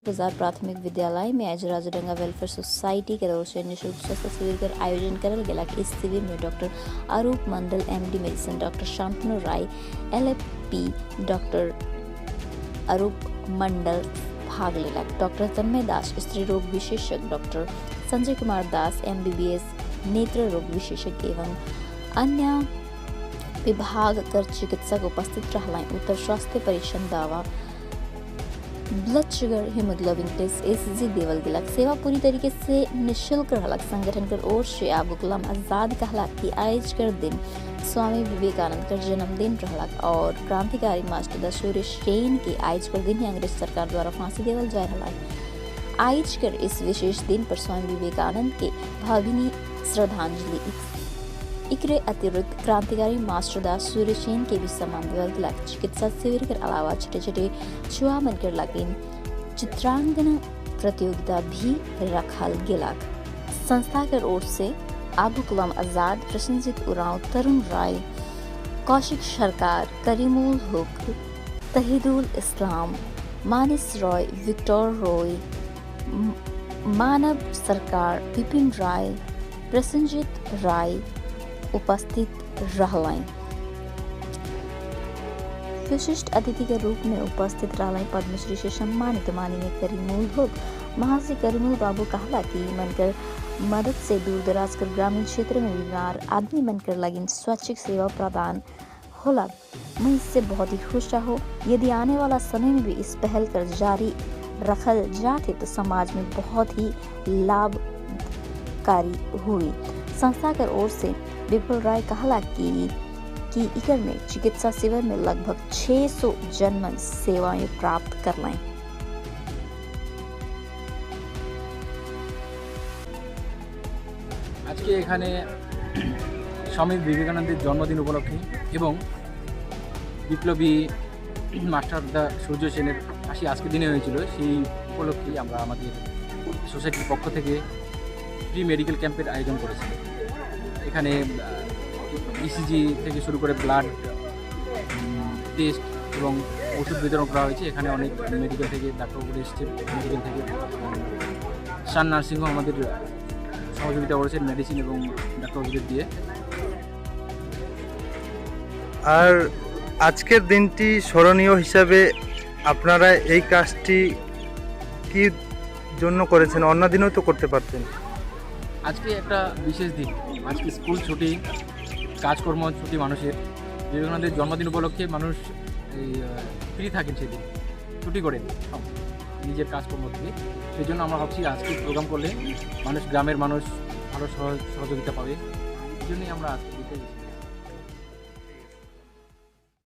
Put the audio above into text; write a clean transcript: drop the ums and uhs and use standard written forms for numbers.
बाजार प्राथमिक विद्यालय में आज राजाडांगा वेलफेयर सोसाइटी के ओर से निःशुल्क स्वास्थ्य शिविर कर आयोजन करल गेलक। इस शिविर में doctor Arup Mandal, MD medicine, doctor Shantanu Rai, LAP, doctor Arup Mandal भाग लेलक। डॉक्टर तन्मय दास, स्त्री रोग विशेषज्ञ, डॉक्टर संजय कुमार दास, एमबीबीएस, नेत्र रोग विशेषज्ञ एवं अन्य विभाग कर चिकित्सक उपस्थित रहलन। उत्तर स्वास्थ्य परीक्षण, दवा, blood sugar, haemoglobin test, ECG देवल गेलक। सेवा पूरी तरीके से निःशुल्क रहलक। संगठन कर ओर से आबू कलाम आजाद कहला कि आज कर दिन स्वामी विवेकानंद कर जन्मदिन रहलक और क्रांतिकारी मास्टर द सूर्य सेन के आज कर दिन ही अंग्रेज सरकार द्वारा फांसी देवल जाय रहलक। आज कर इस विशेष दिन पर स्वामी विवेकानंद के भावभीनी श्रद्धांजलि, इकरे अतिरिक्त क्रांतिकारी मास्टर दास सूर्य सेन के भी सम्मान देवल गेलक। चिकित्सा शिविर के अलावा छोटे छोटे छुआ मन कर लगिन चित्रांकन प्रतियोगिता भी रखल गेलक। संस्था के ओर से आबू कलाम आजाद, प्रसन्नजीत उरांव, तरुण राय, कौशिक सरकार, करीमुल हुक, तहिदुल इस्लाम, मानिस रॉय, विक्टर रॉय, मानव सरकार, विपिन राय, प्रसन्नजीत राय उपस्थित रहलन। विशिष्ट अतिथि के रूप में उपस्थित रहलन पद्मश्री से सम्मानित माननीय करीमुल हुक। महाश्री करीमुल बाबू कहला कि मनकर मदद से दूर दराज कर ग्रामीण क्षेत्र में बीमार आदमी मनकर लगिन स्वैच्छिक सेवा प्रदान होला। मैं इससे बहुत ही खुश रहो। यदि आने वाला समय में भी इस पहल कर जारी रखल जाते तो समाज में बहुत ही लाभकारी हुई। संस्था कर ओर से विपुल राय कहला कि इकर में चिकित्सा शिविर में लगभग 600 जनमन सेवाएं प्राप्त कर लें। আজকে এখানে স্বামী বিবেকানন্দের জন্মদিন উপলক্ষে এবং বিপ্লবী মাস্টার দা সূর্য সেনের ফাঁসি আজকের দিনে হয়েছিল, সেই উপলক্ষে আমরা আমাদের সোসাইটির পক্ষ থেকে ফ্রি মেডিকেল ক্যাম্পের আয়োজন করেছি। এখানে ইসিজি থেকে শুরু করে ব্লাড টেস্ট এবং ওষুধ বিতরণ করা হয়েছে। এখানে অনেক মেডিকেল থেকে ডাক্তারবাবু এসেছে, মেডিকেল থেকে সান নার্সিংহোম আমাদের সহযোগিতা করেছেন মেডিসিন এবং ডাক্তারবাবুদের দিয়ে। আর আজকের দিনটি স্মরণীয় হিসাবে আপনারা এই কাজটি কি জন্য করেছেন? অন্য দিনেও তো করতে পারতেন। আজকে একটা বিশেষ দিন, আজকে স্কুল ছুটি, কাজকর্ম ছুটি, মানুষের বিবেকানন্দের জন্মদিন উপলক্ষে মানুষ এই ফ্রি থাকেন, সেদিন ছুটি করেন সব নিজের কাজকর্ম থেকে। সেই জন্য আমরা ভাবছি আজকে প্রোগ্রাম করলে মানুষ, গ্রামের মানুষ ভালো সহযোগিতা পাবে, এই জন্যই আমরা আজকে দিতে গেছি।